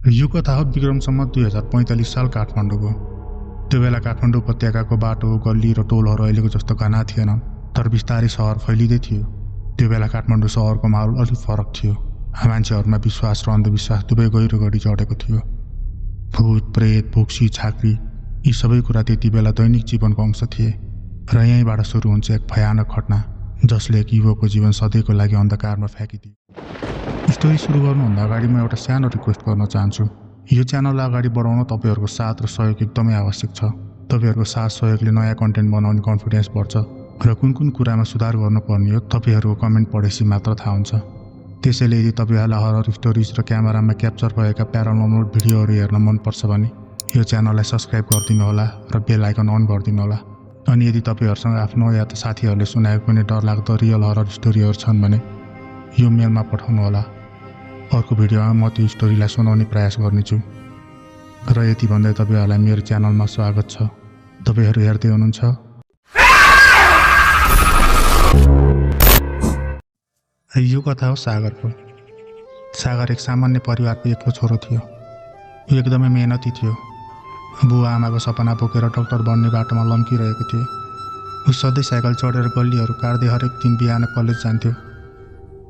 यो कथा हो विक्रम सम्वत 2045 साल काठमाडौँको। त्यो बेला काठमाडौँ उपत्यकाको बाटो, गल्ली र टोलहरू अहिलेको जस्तो घना थिएनन्, तर बिस्तारै सहर फैलिँदै थियो। त्यो बेला काठमाडौँ सहरको माहौल अलिक फरक थियो। मान्छेहरूमा विश्वास र अन्धविश्वास दुवै गहिरो गढी चढेको थियो। भूत, प्रेत, भोक्सी, झाँक्री यी सबै कुरा त्यति बेला दैनिक जीवनको अंश थिए। र यहीँबाट सुरु हुन्छ एक भयानक घटना जसले एक युवकको जीवन सधैँको लागि अन्धकारमा फ्याँकिदियो। स्टोरी सुरु गर्नुभन्दा अगाडि म एउटा सानो रिक्वेस्ट गर्न चाहन्छु। यो च्यानललाई अगाडि बढाउन तपाईँहरूको साथ र सहयोग एकदमै आवश्यक छ। तपाईँहरूको साथ सहयोगले नयाँ कन्टेन्ट बनाउने कन्फिडेन्स बढ्छ र कुन कुन कुरामा सुधार गर्नुपर्ने हो तपाईँहरूको कमेन्ट पढेपछि मात्र थाहा हुन्छ। त्यसैले यदि तपाईँहरूलाई हरर स्टोरिज र क्यामेरामा क्याप्चर भएका प्यारानर्मल भिडियोहरू हेर्न मनपर्छ भने यो च्यानललाई सब्सक्राइब गरिदिनु होला र बेल आइकन अन गरिदिनु होला। अनि यदि तपाईँहरूसँग आफ्नो या त साथीहरूले सुनाएको कुनै डरलाग्दो रियल हरर स्टोरीहरू छन् भने यो मेलमा पठाउनु होला। अर्को भिडियोमा म त्यो स्टोरीलाई सुनाउने प्रयास गर्नेछु। र यति भन्दै तपाईँहरूलाई मेरो च्यानलमा स्वागत छ। तपाईँहरू हेर्दै हुनुहुन्छ। यो कथा हो सागरको। सागर एक सामान्य परिवारको एक्लो छोरो थियो। यो एकदमै मेहनती थियो। बुवा आमाको सपना बोकेर डाक्टर बन्ने बाटोमा लम्किरहेको थियो। ऊ सधैँ साइकल चढेर गल्लीहरू काट्दै हरेक दिन बिहान कलेज जान्थ्यो।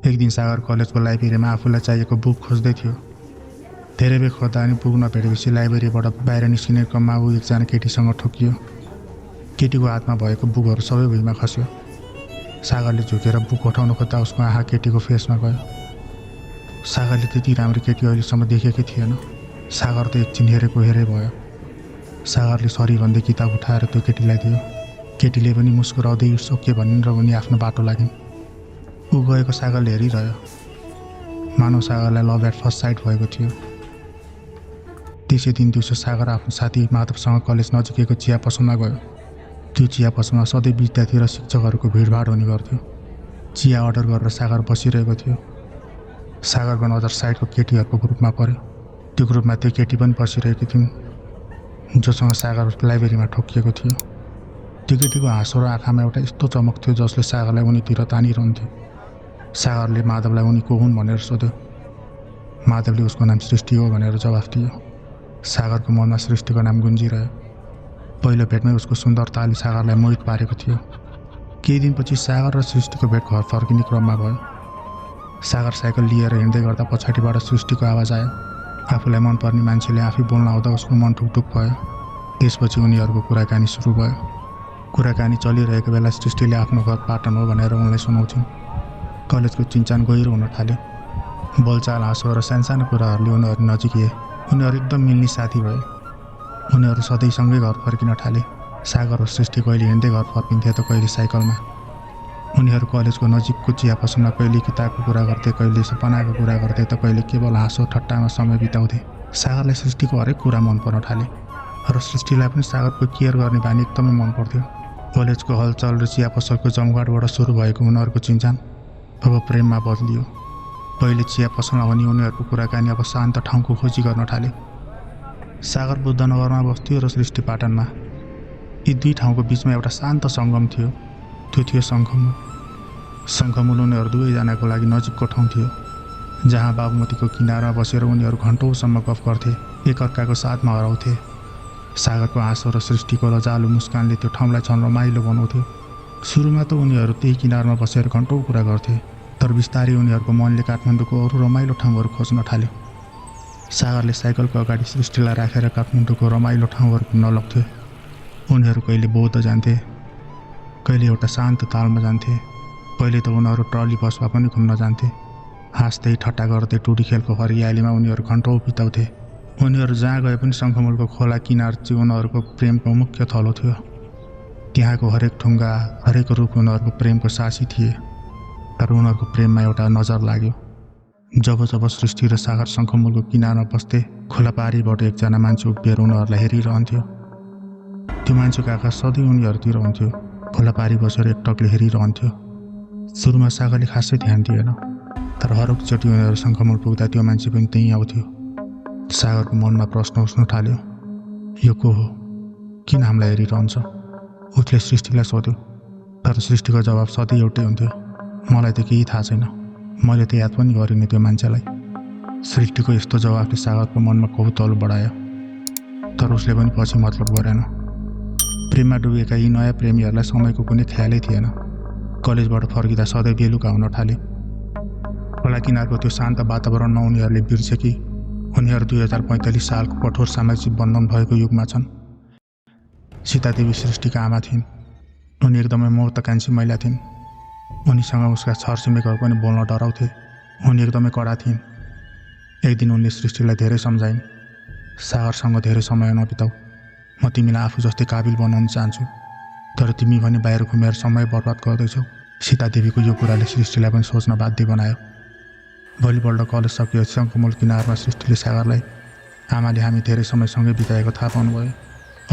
एक दिन सागर कलेजको लाइब्रेरीमा आफूलाई चाहिएको बुक खोज्दै थियो। धेरै बेर खोज्दा अनि बुक नभेटेपछि लाइब्रेरीबाट बाहिर निस्किने क्रममा ऊ एकजना केटीसँग ठोकियो। केटीको हातमा भएको बुकहरू सबै भुइँमा खस्यो। सागरले झुकेर बुक उठाउन खोज्दा उसको आँखा केटीको फेसमा गयो। सागरले त्यति राम्रो केटी अहिलेसम्म देखेकै थिएन। सागर त एकछिन हेरेको हेरे भयो। सागरले सरी भन्दै किताब उठाएर त्यो केटीलाई दियो। केटीले पनि मुस्कुराउँदै इट्स ओके भनिन् र उनी आफ्नो बाटो लागिन्। ऊ गएको सागरले हेरिरह्यो। मानव सागरलाई लभ एट फर्स्ट साइट भएको थियो। त्यसै दिन दिउँसो सागर आफ्नो साथी माधवसँग कलेज नजिकैको चिया पसलमा गयो। त्यो चिया पसलमा सधैँ विद्यार्थी र शिक्षकहरूको भिडभाड हुने गर्थ्यो। चिया अर्डर गरेर सागर बसिरहेको थियो। सागरको नजर साइडको केटीहरूको ग्रुपमा पर्यो। त्यो ग्रुपमा त्यो केटी पनि बसिरहेकी थिइन् जोसँग सागर लाइब्रेरीमा ठोकिएको थियो। त्यो केटीको हाँसो र आँखामा एउटा यस्तो चमक थियो जसले सागरलाई उनीतिर तानिरहन्थ्यो। सागरले माधवलाई उनी को हुन् भनेर सोध्यो। माधवले उसको नाम सृष्टि हो भनेर जवाफ दियो। सागरको मनमा सृष्टिको नाम गुन्जिरह्यो। पहिलो भेटमै उसको सुन्दरताले सागरलाई मोहित पारेको थियो। केही दिनपछि सागर र सृष्टिको भेट घर फर्किने क्रममा भयो। सागर साइकल लिएर हिँड्दै गर्दा पछाडिबाट सृष्टिको आवाज आयो। आफूलाई मनपर्ने मान्छेले आफै बोल्न आउँदा उसको मन टुकटुक भयो। त्यसपछि उनीहरूको कुराकानी सुरु भयो। कुराकानी चलिरहेको बेला सृष्टिले आफ्नो घर पाटन हो भनेर उनलाई सुनाउँछिन्। कलेजको चिन्चान गहिरो हुन थाल्यो। बोलचाल, हाँसो र सानसानो कुराहरूले उनीहरू नजिकिए। उनीहरू एकदम मिल्ने साथी भए। उनीहरू सधैँ सँगै घर फर्किन थाले। सागर र सृष्टि कहिले हिँड्दै घर फर्किन्थे त कहिले साइकलमा। उनीहरू कलेजको नजिकको चिया पसलमा कहिले किताबको कुरा गर्थे, कहिले सपनाको कुरा गर्थे त कहिले केवल हाँसो ठट्टामा समय बिताउँथे। सागरलाई सृष्टिको हरेक कुरा मन पर्न थाले र सृष्टिलाई पनि सागरको केयर गर्ने बानी एकदमै मन पर्थ्यो। कलेजको हलचल र चिया पसलको जमघटबाट सुरु भएको उनीहरूको चिन्जान अब प्रेममा बदलियो। पहिले चिया पसलमा भने उनीहरूको कुराकानी अब शान्त ठाउँको खोजी गर्न थाले। सागर बुद्धनगरमा बस्थ्यो र सृष्टि पाटनमा। यी दुई ठाउँको बिचमा एउटा शान्त सङ्गम थियो। त्यो थियो शङ्खमुल। शङ्खमुल उनीहरू दुवैजनाको लागि नजिकको ठाउँ थियो, जहाँ बागमतीको किनारमा बसेर उनीहरू घन्टौँसम्म गफ गर्थे, एकअर्काको साथमा हराउँथे। सागरको हाँसो र सृष्टिको रजालु मुस्कानले त्यो ठाउँलाई झन् रमाइलो बनाउँथ्यो। सुरुमा त उनीहरू त्यही किनारमा बसेर घन्टौँ कुरा गर्थे, तर बिस्तारै उनीहरूको मनले काठमाडौँको अरू रमाइलो ठाउँहरू खोज्न थाल्यो। सागरले साइकलको अगाडि सृष्टिलाई राखेर काठमाडौँको रमाइलो ठाउँहरू घुम्न लग्थ्यो। उनीहरू कहिले बौद्ध जान्थे, कहिले एउटा शान्त तालमा जान्थे, कहिले त उनीहरू ट्रली बसमा पनि घुम्न जान्थे। हाँस्दै ठट्टा गर्दै टुडी खेलको हरियालीमा उनीहरू घन्टौँ बिताउँथे। उनीहरू जहाँ गए पनि शङ्खमुलको खोला किनार चाहिँ उनीहरूको प्रेमको मुख्य थलो थियो। त्यहाँको हरेक ढुङ्गा, हरेक रुख उनीहरूको प्रेमको साक्षी थिए। तर उनीहरूको प्रेममा एउटा नजर लाग्यो। जब जब सृष्टि र सागर शङ्खमुलको किनारमा बस्थे, खोला पारीबाट एकजना मान्छे उभिएर उनीहरूलाई हेरिरहन्थ्यो। त्यो मान्छेको आँखा सधैँ उनीहरूतिर हुन्थ्यो। खोला पारी बसेर एकटकले हेरिरहन्थ्यो। सुरुमा सागरले खासै ध्यान दिएन, तर हरेकचोटि उनीहरू शङ्खमुल पुग्दा त्यो मान्छे पनि त्यहीँ आउँथ्यो। सागरको मनमा प्रश्न उठ्न थाल्यो, यो को हो, किन हामीलाई हेरिरहन्छ? उसले सृष्टिलाई सोध्यो, तर सृष्टिको जवाब सधैँ एउटै हुन्थ्यो, मलाई त केही थाहा छैन, मैले त याद पनि गरिनँ त्यो मान्छेलाई। सृष्टिको यस्तो जवाफले सागरको मनमा कौतूहल बढायो, तर उसले पनि पछि मतलब गरेन। प्रेममा डुबेका यी नयाँ प्रेमीहरूलाई समयको कुनै ख्यालै थिएन। कलेजबाट फर्किँदा सधैँ बेलुका हुन थाले। खोला किनारको त्यो शान्त वातावरणमा उनीहरूले बिर्से कि उनीहरू 2045 सालको कठोर सामाजिक बन्धन भएको युगमा छन्। सीतादेवी सृष्टिका आमा थिइन्। उनी एकदमै महत्त्वाकांक्षी महिला थिइन्। उनीसँग उसका छरछिमेकीहरू पनि बोल्न डराउँथे। उनी एकदमै कडा थिइन्। एक दिन उनले सृष्टिलाई धेरै सम्झाइन्, सागरसँग धेरै समय नबिताऊ। म तिमीलाई आफू जस्तै काबिल बनाउन चाहन्छु, तर तिमी भने बाहिर घुमेर समय बर्बाद गर्दैछौ। सीतादेवीको यो कुराले सृष्टिलाई पनि सोच्न बाध्य बनायो। भोलिपल्ट कलेज सकिएपछि शङ्खमूल किनारमा सृष्टिले सागरलाई, आमाले हामी धेरै समयसँगै बिताएको थाहा पाउनुभयो,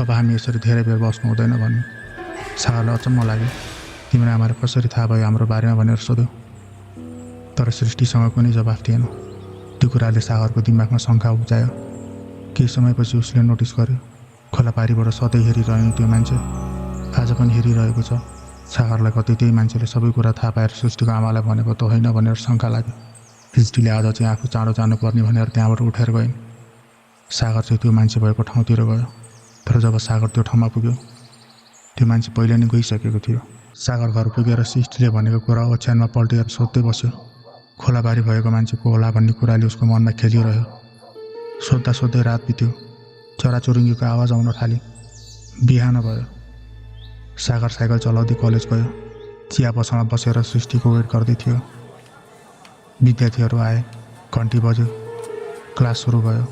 अब हामी यसरी धेरै बेर बस्नु हुँदैन भन्नु। सागरलाई अचम्म लाग्यो। तिम्रो आमाले कसरी थाहा भयो हाम्रो बारेमा भनेर सोध्यो, तर सृष्टिसँग कुनै जवाफ थिएन। त्यो कुराले सागरको दिमागमा शङ्का उब्जायो। केही समयपछि उसले नोटिस गर्यो, खोला पारीबाट सधैँ हेरिरहने त्यो मान्छे आज पनि हेरिरहेको छ। सागरलाई कतै त्यही मान्छेले सबै कुरा थाहा पाएर सृष्टिको आमालाई भनेको त होइन भनेर शङ्का लाग्यो। सृष्टिले आज चाहिँ आफू चाँडो जानुपर्ने भनेर त्यहाँबाट उठेर गइन्। सागर चाहिँ त्यो मान्छे भएको ठाउँतिर गयो, तर जब सागर त्यो ठाउँमा पुग्यो, त्यो मान्छे पहिले नै गइसकेको थियो। सागर घर पुगेर सृष्टिले भनेको कुरा ओछ्यानमा पल्टेर सोध्दै बस्यो। खोलाबारी भएको मान्छे को होला भन्ने कुराले उसको मनमा खेलिरह्यो। सोद्धा सोध्दै रात बित्यो। चराचुरुङ्गीको आवाज आउन थाल्यो। बिहान भयो। सागर साइकल चलाउँदै कलेज गयो। चिया पसलमा बसेर सृष्टिको वेट गर्दै थियो। विद्यार्थीहरू आए, घन्टी बज्यो, क्लास सुरु भयो,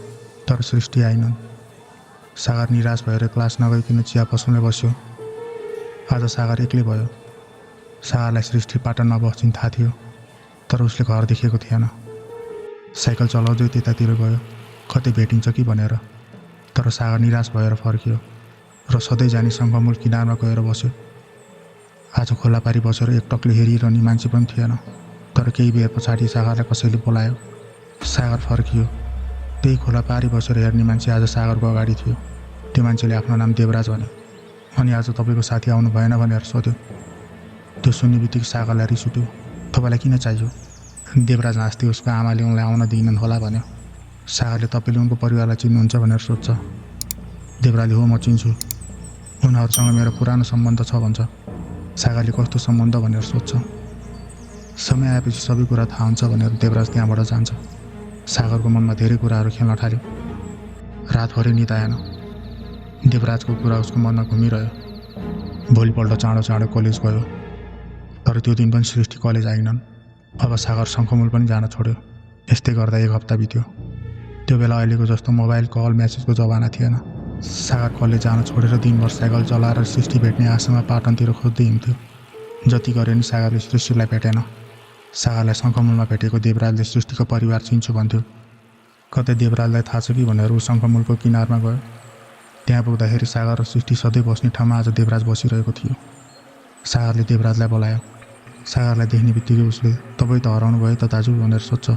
तर सृष्टि आइनन्। सागर निराश भएर क्लास नगइकन चिया पसलमा बस्यो। आज सागर एक्लै भयो। सागरलाई सृष्टि पाटनमा बस्छिन् थाहा थियो, तर उसले घर देखेको थिएन। साइकल चलाउँदै त्यतातिर गयो, कतै भेटिन्छ कि भनेर, तर सागर निराश भएर फर्कियो र सधैँ जाने शङ्खमूल किनारमा गएर बस्यो। आज खोलापारी बसेर एकटकले हेरिरहने मान्छे पनि थिएन, तर केही बेर पछाडि सागरलाई कसैले बोलायो। सागर फर्कियो। त्यही खोलापारी बसेर हेर्ने मान्छे आज सागरको अगाडि थियो। त्यो मान्छेले आफ्नो नाम देवराज भन्यो। अनि आज तपाईँको साथी आउनु भएन भनेर सोध्यो। त्यो सुन्ने बित्तिकै सागरलाई रिस उठ्यो। तपाईँलाई किन चाहियो? देवराज हाँस्दै उसको आमाले उनलाई आउन दिइनन् होला भन्यो। सागरले तपाईँले उनको परिवारलाई चिन्नुहुन्छ भनेर सोध्छ। देवराजले हो म चिन्छु, उनीहरूसँग मेरो पुरानो सम्बन्ध छ भन्छ। सागरले कस्तो सम्बन्ध भनेर सोध्छ। समय आएपछि सबै कुरा थाहा हुन्छ भनेर देवराज त्यहाँबाट जान्छ। सागरको मनमा धेरै कुराहरू खेल्न थाल्यो। रातभरि निद आएन। देवराजको कुरा उसको मनमा घुमिरह्यो। भोलिपल्ट चाँडो चाँडो कलेज गयो, तर त्यो दिन पनि सृष्टि कलेज आइनन्। अब सागर शङ्खमूल पनि जान छोड्यो। यस्तै गर्दा एक हप्ता बित्यो। त्यो बेला अहिलेको जस्तो मोबाइल कल म्यासेजको जमाना थिएन। सागर कलेज जान छोडेर दिनभर साइकल चलाएर सृष्टि भेट्ने आशामा पाटनतिर खोज्दै हिँड्थ्यो। जति गरे नि सागरले सृष्टिलाई भेटेन। सागरलाई शङ्खमूलमा भेटेको देवराजले सृष्टिको परिवार चिन्छु भन्थ्यो। कतै देवराजलाई थाहा छ कि भनेर ऊ शङ्खमूलको किनारमा गयो। त्यहाँ पुग्दाखेरि सागर र सृष्टि सधैँ बस्ने ठाउँमा आज देवराज बसिरहेको थियो। सागरले देवराजलाई बोलायो। सागरलाई देख्ने बित्तिकै उसले तपाईँ त हराउनु भयो त दाजु भनेर सोध्छ।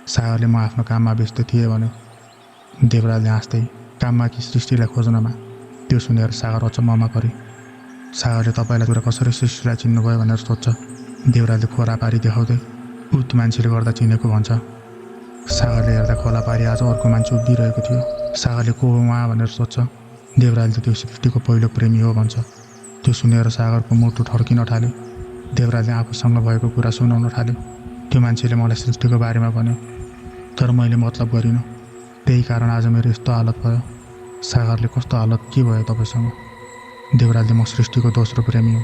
सागरले म आफ्नो काममा व्यस्त थिएँ भन्यो। देवराजले हाँस्दै काममा कि सृष्टिलाई खोज्नमा? त्यो सुनेर सागर अचम्ममा परे। सागरले तपाईँलाई कुरा कसरी सृष्टिलाई चिन्नुभयो भनेर सोध्छ। देवराजले खोला पारी देखाउँदै ऊ त्यो मान्छेले गर्दा चिनेको भन्छ। सागरले हेर्दा खोला पारी आज अर्को मान्छे उभिरहेको थियो। सागरले को हो उहाँ भनेर सोध्छ। देवराजले त्यो सृष्टिको पहिलो प्रेमी हो भन्छ। त्यो सुनेर सागरको मुटु ठड्किन थाल्यो। देवराजले आफूसँग भएको कुरा सुनाउन थाल्यो। त्यो मान्छेले मलाई सृष्टिको बारेमा भन्यो, तर मैले मतलब गरिनँ। त्यही कारण आज मेरो यस्तो हालत भयो। सागरले कस्तो हालत के भयो तपाईँसँग? देवराजले म सृष्टिको दोस्रो प्रेमी हो।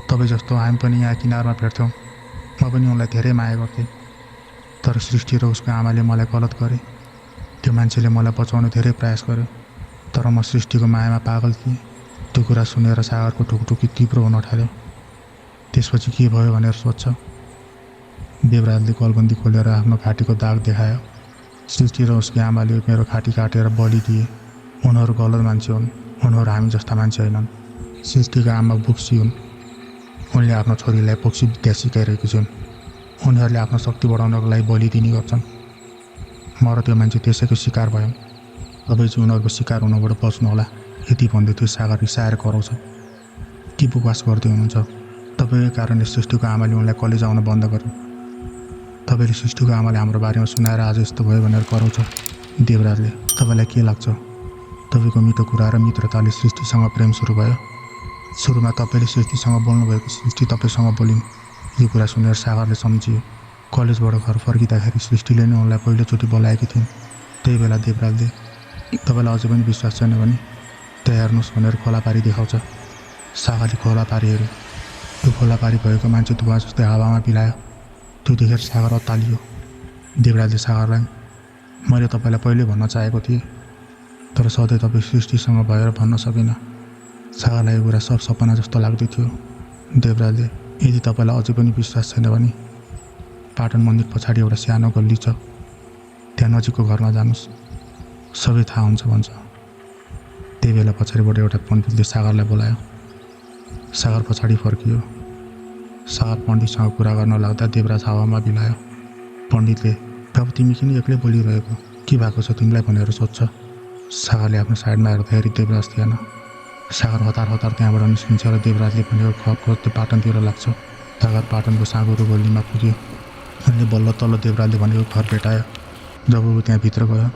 तपाईँ जस्तो हामी पनि यहाँ किनारमा भेट्थ्यौँ। म पनि उनलाई धेरै माया गर्थेँ, तर सृष्टि र उसको आमाले मलाई गलत गरे। त्यो मान्छेले मलाई बचाउन धेरै प्रयास गर्यो, तर म सृष्टिको मायामा पागल थिएँ। त्यो कुरा सुनेर सागरको ढुकढुकी तीव्र हुन थाल्यो। त्यसपछि के भयो भनेर सोध्छ। देवराजले कलबन्दी खोलेर आफ्नो घाँटीको दाग देखायो। सृष्टि र उसकी आमाले मेरो घाँटी काटेर बलि दिए। उनीहरू गलत मान्छे हुन्। उनीहरू हामी जस्ता मान्छे होइनन्। सृष्टिको आमा बोक्सी हुन्। उनले आफ्नो छोरीलाई बोक्सी विद्या सिकाइरहेकी छिन्। उनीहरूले आफ्नो शक्ति बढाउनको लागि बलि दिने गर्छन्। म र त्यो मान्छे त्यसैको शिकार भयौँ। तपाईँ चाहिँ उनीहरूको शिकार हुनबाट बच्नुहोला। यति भन्दै थियो सागर रिसाएर कराउँछ। के बकवास गर्दै हुनुहुन्छ? तपाईँकै कारणले सृष्टिको आमाले उनलाई कलेज आउन बन्द गर्यो। तपाईँले सृष्टिको आमाले हाम्रो बारेमा सुनाएर आज यस्तो भयो भनेर कराउँछ। देवराजले, तपाईँलाई के लाग्छ? तपाईँको मिठो कुरा र मित्रताले सृष्टिसँग प्रेम सुरु भयो। सुरुमा तपाईँले सृष्टिसँग बोल्नुभएको सृष्टि तपाईँसँग बोलिन्। यो कुरा सुनेर सागरले सम्झियो। कलेजबाट घर फर्किँदाखेरि सृष्टिले नै उनलाई पहिलोचोटि बोलाएकी थिइन्। त्यही बेला देवराजले, तपाईँलाई अझै पनि विश्वास छैन भने त्यहाँ हेर्नुहोस् भनेर खोलापारी देखाउँछ। सागरले खोलापारी हेऱ्यो। त्यो खोलापारी भएको मान्छे धुवा जस्तै हावामा बिलायो। त्यो देखेर सागर अत्तालियो। देवराजले सागरलाई, मैले तपाईँलाई पहिले भन्न चाहेको थिएँ, तर सधैँ तपाईँ सृष्टिसँग भएर भन्न सकिनँ। सागरलाई यो कुरा सब सपना जस्तो लाग्दै थियो। देवराजले, यदि तपाईँलाई अझै पनि विश्वास छैन भने पाटन मन्दिर पछाडि एउटा सानो गल्ली छ, त्यहाँ नजिकको घरमा जानुहोस्, सबै थाहा हुन्छ भन्छ। त्यही बेला पछाडिबाट एउटा पण्डितले सागरलाई बोलायो। सागर पछाडि फर्कियो। सागर पण्डितसँग कुरा गर्न लाग्दा देवराज हावामा बिलायो। पण्डितले, बाबु तिमी किन एक्लै बोलिरहेको, के भएको छ तिमीलाई भनेर सोध्छ। सागरले आफ्नो साइडमा हेर्दाखेरि देवराज थिएन। सागर हतार हतार त्यहाँबाट निस्किन्छ र देवराजले भनेको खप खोज्दै पाटनतिर लाग्छ। सागर पाटनको साँगुरो गल्लीमा पुग्यो। उनले बल्ल तल्लो देवराजले भनेको घर भेटायो। जब ऊ त्यहाँभित्र गयो,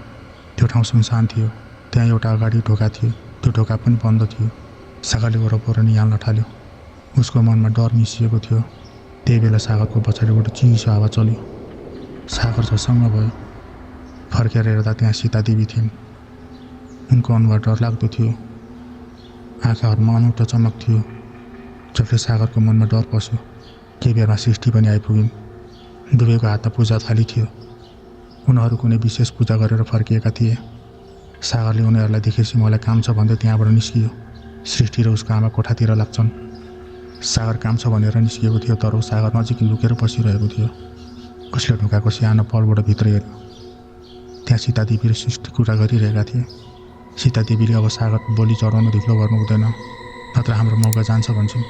त्यो ठाउँ सुनसान थियो। त्यहाँ एउटा अगाडि ढोका थियो, त्यो ढोका पनि बन्द थियो। सागरले वरपर निहाल्न थाल्यो। उसको मनमा डर मिसिएको थियो। त्यही बेला सागरको पछाडिबाट चिसो हावा चल्यो। सागर झसङ्ग भयो। फर्केर हेर्दा त्यहाँ सीता देवी थिइन्। उनको अनुहार डरलाग्दो थियो। आँखाहरूमा अनौठो चमक थियो, जसले सागरको मनमा डर पस्यो। केही बेरमा सृष्टि पनि आइपुगिन्। दुवैको हातमा पूजा थाली थियो। उनीहरू कुनै विशेष पूजा गरेर फर्किएका थिए। सागरले उनीहरूलाई देखेपछि मलाई काम छ भन्दै त्यहाँबाट निस्कियो। सृष्टि र उसको आमा कोठातिर लाग्छन्। सागर काम छ भनेर निस्किएको थियो, तर सागर नजिकै लुकेर बसिरहेको थियो। उसले ढोकाको सानो पलबाट भित्र हेऱ्यो। त्यहाँ सीता देवी र सृष्टि कुरा गरिरहेका थिए। सीता देवीले, अब सागरको बलि चढाउन ढिलो गर्नु हुँदैन, नत्र हाम्रो मौका जान्छ भन्छन्।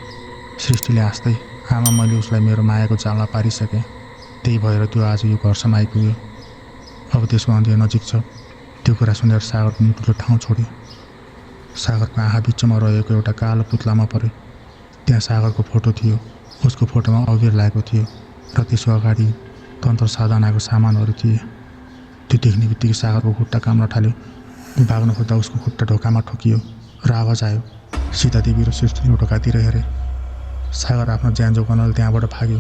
सृष्टिले हाँस्दै, आमा मैले उसलाई मेरो मायाको जालमा पारिसकेँ, त्यही भएर त्यो आज यो घरसम्म आइपुग्यो। अब त्यसको अन्त्य नजिक छ। त्यो कुरा सुनेर सागरको मुटुले ठाउँ छोड्यो। सागरको आँखा बिचमा रहेको एउटा कालो पुत्लामा पऱ्यो। त्यहाँ सागरको फोटो थियो। उसको फोटोमा अबेर लागेको थियो र त्यसको अगाडि तन्त्र साधनाको सामानहरू थिए। त्यो देख्ने बित्तिकै सागरको खुट्टा काम्न थाल्यो। भाग्न खोज्दा उसको खुट्टा ढोकामा ठोकियो र आवाज आयो। सीता देवी र सृष्टिले ढोकातिर हेरे। सागर आफ्नो ज्यान जोगाउनले त्यहाँबाट भाग्यो।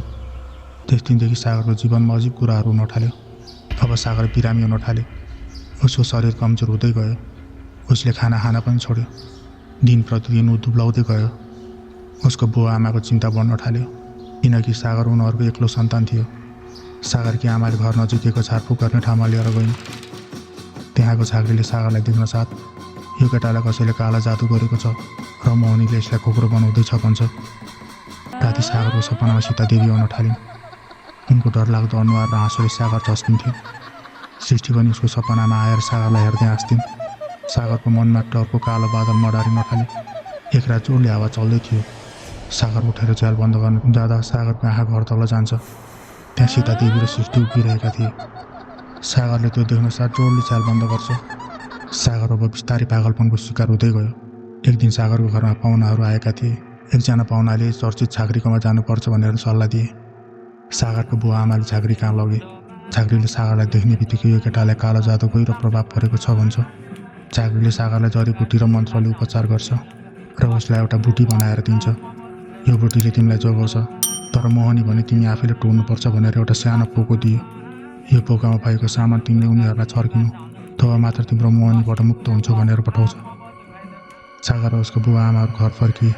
त्यस दिनदेखि सागरको जीवनमा अजीब कुराहरू हुन थाल्यो। अब सागर बिरामी हुन थाल्यो। उसको शरीर कमजोर हुँदै गयो। उसले खाना खान पनि छोड्यो। दिन प्रतिदिन ऊ दुब्लाउँदै गयो। उसको बुवा आमाको चिन्ता बढ्न थाल्यो, किनकि सागर उनीहरूको एक्लो सन्तान थियो। सागरकी आमाले घर नजिकैको झारफुक गर्ने ठाउँमा लिएर गइन्। त्यहाँको झाँक्रीले सागरलाई देख्न साथ, यो केटालाई कसैले काला जादु गरेको छ र मोहनीले यसलाई कुकुर बनाउँदैछ भन्छ। राति सागरको सपनामा सीता देवी आउन थालिन्। उनको डरलाग्दो अनुहार र हाँसोले सागर झस्किन्थ्यो। सृष्टि पनि उसको सपनामा आएर सागरलाई हेर्दै हाँस्थिन्। सागरको मनमा डरको कालो बादल मडारिन थाल्यो। एक रात जोडले हावा चल्दै थियो। सागर उठेर झ्याल बन्द गर्न जाँदा सागरको आँखा घर तल जान्छ। त्यहाँ सीता देवी र सृष्टि उभिरहेका थिए। सागरले त्यो देख्न साथ जोडले झ्याल बन्द गर्छ। सागर अब बिस्तारै पागलपनको शिकार हुँदै गयो। एक दिन सागरको घरमा पाहुनाहरू आएका थिए। एकजना पाहुनाले चर्चित झाँक्रीकोमा जानुपर्छ भनेर सल्लाह दिए। सागरको बुवा आमाले झाँक्री कहाँ लगे। झाँक्रीले सागरलाई देख्ने बित्तिकै यो केटालाई कालो जादु गहिरो प्रभाव परेको छ भन्छ। झाँक्रीले सागरलाई जडीबुटी र मन्त्रले उपचार गर्छ र उसलाई एउटा बुटी बनाएर दिन्छ। यो बुटीले तिमीलाई जोगाउँछ, तर मोहनी भने तिमी आफैले टोड्नुपर्छ भनेर एउटा सानो पोको दियो। यो पोकामा भएको सामान तिमीले उनीहरूलाई छर्किनु, तब मात्र तिम्रो मोहनीबाट मुक्त हुन्छ भनेर पठाउँछ। सागर र उसको बुवा आमाहरू घर फर्किए।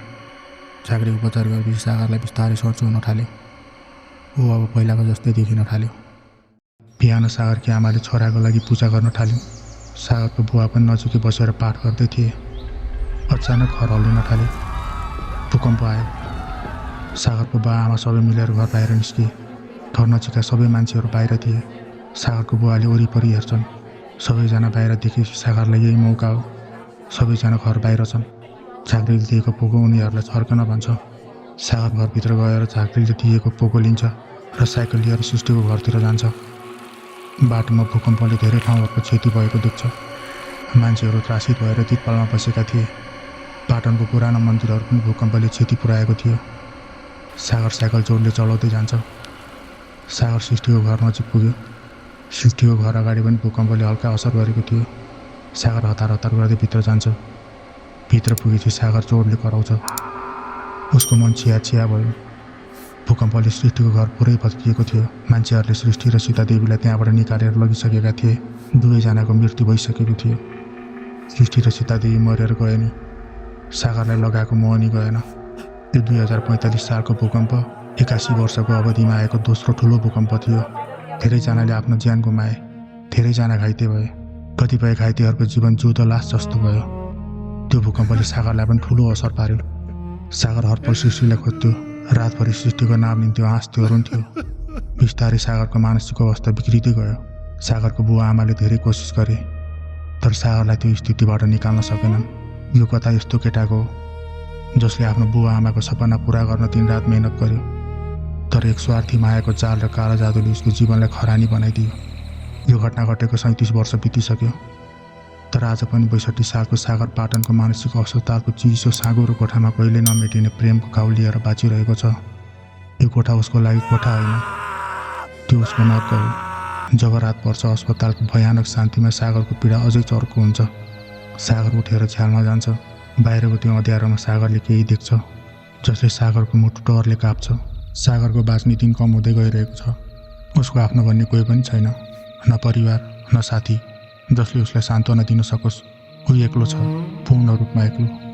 झाँक्री उपचार गरेपछि सागरलाई बिस्तारै सन्चो हुन थाल्यो। ऊ अब पहिलाको जस्तै देखिन थाल्यो। बिहान सागरकी आमाले छोराको लागि पूजा गर्न थाल्यो। सागरको बुवा पनि नजिकै बसेर पाठ गर्दै थिए। अचानक घर हल्लिन थाल्यो। भूकम्प आयो। सागरको बुवा आमा सबै मिलेर घर बाहिर निस्किए। घर नजिकका सबै मान्छेहरू बाहिर थिए। सागरको बुवाले वरिपरि हेर्छन्। सबैजना बाहिर देखेपछि सागरलाई यही मौका हो। सबैजना घर बाहिर छन्। झाँक्रीले दिएको पोको उनीहरूलाई छर्कन भन्छ। सागर घरभित्र गएर झाँक्रीले दिएको पोको लिन्छ र साइकल लिएर सृष्टिको घरतिर जान्छ। बाटोमा भूकम्पले धेरै ठाउँहरूको क्षति भएको देख्छ। मान्छेहरू त्रासित भएर तिरपालमा बसेका थिए। पाटनको पुरानो मन्दिरहरू पनि भूकम्पले क्षति पुर्याएको थियो। सागर साइकल जोडले चलाउँदै जान्छ। सागर सृष्टिको घर नजिक पुग्यो। सृष्टिको घर अगाडि पनि भूकम्पले हल्का असर गरेको थियो। सागर हतार हतार गर्दै भित्र जान्छ। भित्र पुगेपछि सागर जोडले कराउँछ। उसको मन छिया छिया भयो। भूकम्पले सृष्टिको घर पुरै भत्किएको थियो। मान्छेहरूले सृष्टि र सीता देवीलाई त्यहाँबाट निकालेर लगिसकेका थिए। दुवैजनाको मृत्यु भइसकेको थियो। सृष्टि र सीता देवी मरेर गए नि। सागरलाई लगाएको मोहनी गएन। यो 2045 सालको भूकम्प 81 वर्षको अवधिमा आएको दोस्रो ठुलो भूकम्प थियो। धेरैजनाले आफ्नो ज्यान गुमाए। धेरैजना घाइते भए। कतिपय घाइतेहरूको जीवन जिउँदो लास जस्तो भयो। त्यो भूकम्पले सागरलाई पनि ठुलो असर पार्यो। सागर हरपल सृष्टिलाई खोज्थ्यो। रातभरि सृष्टिको नाम लिन्थ्यो, हाँस्थ्यो, रुन्थ्यो। बिस्तारै सागरको मानसिक अवस्था बिग्रिँदै गयो। सागरको बुवा आमाले धेरै कोसिस गरे, तर सागरलाई त्यो स्थितिबाट निकाल्न सकेनन्। यो कथा यस्तो केटाको हो जसले आफ्नो बुवा आमाको सपना पुरा गर्न दिनरात मेहनत गर्यो, तर एक स्वार्थी मायाको चाल र कालो जादुले उसको जीवनलाई खरानी बनाइदियो। यो घटना घटेको 37 वर्ष बितिसक्यो, तर आज पनि 62 सालको सागर पाटनको मानसिक अस्पतालको चिसो साँगुरो कोठामा कहिले नमेटिने प्रेमको घाउ लिएर बाँचिरहेको छ। यो कोठा उसको लागि कोठा होइन, त्यो उसको नर्क हो। जब रात पर्छ अस्पतालको भयानक शान्तिमा सागरको पीडा अझै चर्को हुन्छ। सागर उठेर झ्यालमा जान्छ। बाहिरको त्यो अँध्यारोमा सागरले केही देख्छ जसले सागरको मुटु डरले काप्छ। सागरको बाँच्ने दिन कम हुँदै गइरहेको छ। उसको आफ्नो भन्ने कोही पनि छैन, न परिवार न साथी जसले उसलाई सान्त्वना दिन सकोस्। ऊ एक्लो छ, पूर्ण रूपमा एक्लो।